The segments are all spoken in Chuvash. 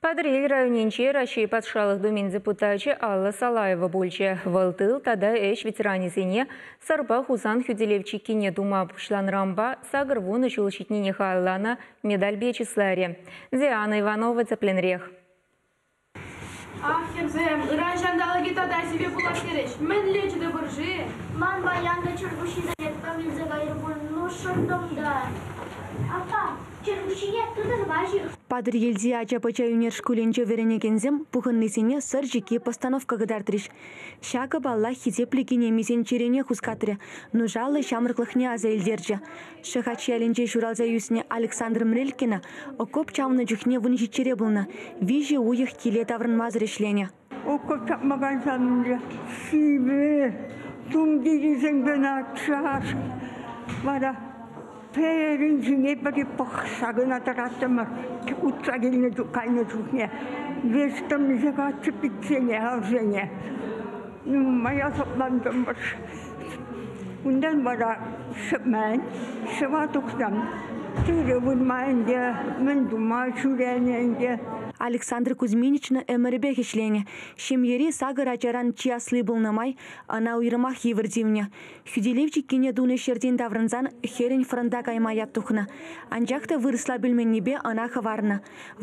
Патӑрьел районӗнче Раҫҫей Патшалӑх Думин депутачӗ Алла Салаева пулчӗ. Вӑл тыл тата ӗҫ ветеранӗсене Сӑрпа Хусан хӳтӗлев чиккине тума пуҫланӑранпа 80 ҫул ҫитнине халалланӑ медальпе чысларӗ. Диана Иванова тӗплӗнрех. Ах, хӗрсем, ыран ҫанталӑкӗ тата сивӗ пулас терӗҫ. Мӗнле чӑтӑпӑр-ши? Ман паян та чӗркуҫҫисене тӑм илсе кайрӗ пуль, ну шӑнтӑм та. Аппа, чӗркуҫҫине тытӑнма ҫыр. Патӑрьелти ача-пӑча ӳнер шкулӗнче вӗренекенсем пухӑннисене Сӑр чикки постановка кӑтартрӗҫ. Ҫакӑ, паллах, хисеплӗ кинемисен чӗрине хускатрӗ, нушаллӑ ҫамрӑклӑхне аса илтерчӗ. Шӑхач ялӗнче ҫуралса ӳснӗ Александр Мрелькина окоп чавнӑ чухне 17-ре пулнӑ, 3 уйӑх киле таврӑнмасӑр ӗҫленӗ. Окоп чавма кайсан сивӗ, тумтирӗсемпе начар. Вара пӗрин ҫине пӗри пӑхса кӑна тӑраттӑмӑр. Утса килнӗ кайнӑ чухне веҫ тӑмӗсем каччӑ питсене, алсене. Нумай асаплантӑмӑр. Унтан вара шӗпмен, ҫӑва тухсан тырӑ вырма ӗнтӗ, мӗн тума ҫӳренӗ ӗнтӗ. Александра Кузьминична ӗмӗрӗпех ӗҫленӗ. Ҫемьери сакӑр ачаран чи асли пулнӑ май ӑна уйрӑмах йывӑр тивнӗ. Хӳтӗлев чиккине тунӑ ҫӗртен таврӑнсан хӗрӗн фронта кайма ят тухнӑ. Анчах та вырӑсла пӗлменнипе ӑна хӑварнӑ.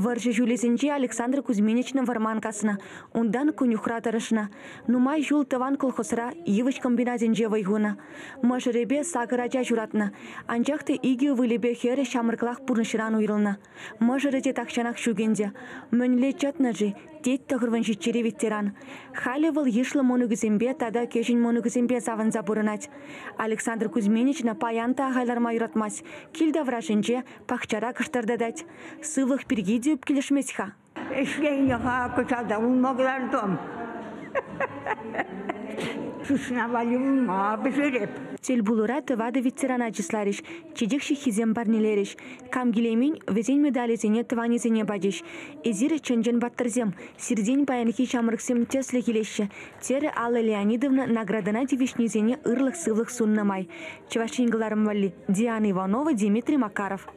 Вӑрҫӑ ҫулӗсенче Александра Кузьминична вӑрман каснӑ, унтан конюхра тӑрӑшнӑ. Нумай ҫул тӑван колхозра йывӑҫ комбинатӗнче вӑй хунӑ. Мӑшӑрӗпе сакӑр ача ҫуратнӑ. Анчах та икӗ ывӑлӗпе хӗрӗ ҫамрӑклах пурнӑҫран уйрӑлнӑ. Мӑшӑрӗ те тахҫанах ҫук ӗнтӗ. Мӗнле чӑтнӑ-ши, тет 97-ри ветеран. Халӗ вӑл йышлӑ мӑнукӗсемпе тата кӗҫӗн мӑнукӗсемпе савӑнса пурӑнать. Александр Кузьминична паян та ахаль ларма юратмасть. Кил таврашӗнче, пахчара кӑштӑртатать. Сывлӑх пирки те ӳпкелешмест-ха. Ӗҫленӗ-ха, кӑҫал та улма кӑлартӑм. Сысна валли улма пӗҫереп. Тӗлпулура тӑватӑ ветерана чысларӗҫ, чечек ҫыххисем парнелерӗҫ. Кам килеймен, вӗсен медалӗсене тӑванӗсене пачӗҫ. Эсир чӑн-чӑн паттӑрсем, сиртен паянхи ҫамрӑксем тӗслӗх илеҫҫӗ, терӗ Алла Леонидовна наградӑна тивӗҫнисене ырлӑх-сывлӑх суннӑ май. Чӑваш Ен кӑларӑм валли Диана Иванова, Дмитрий Макаров.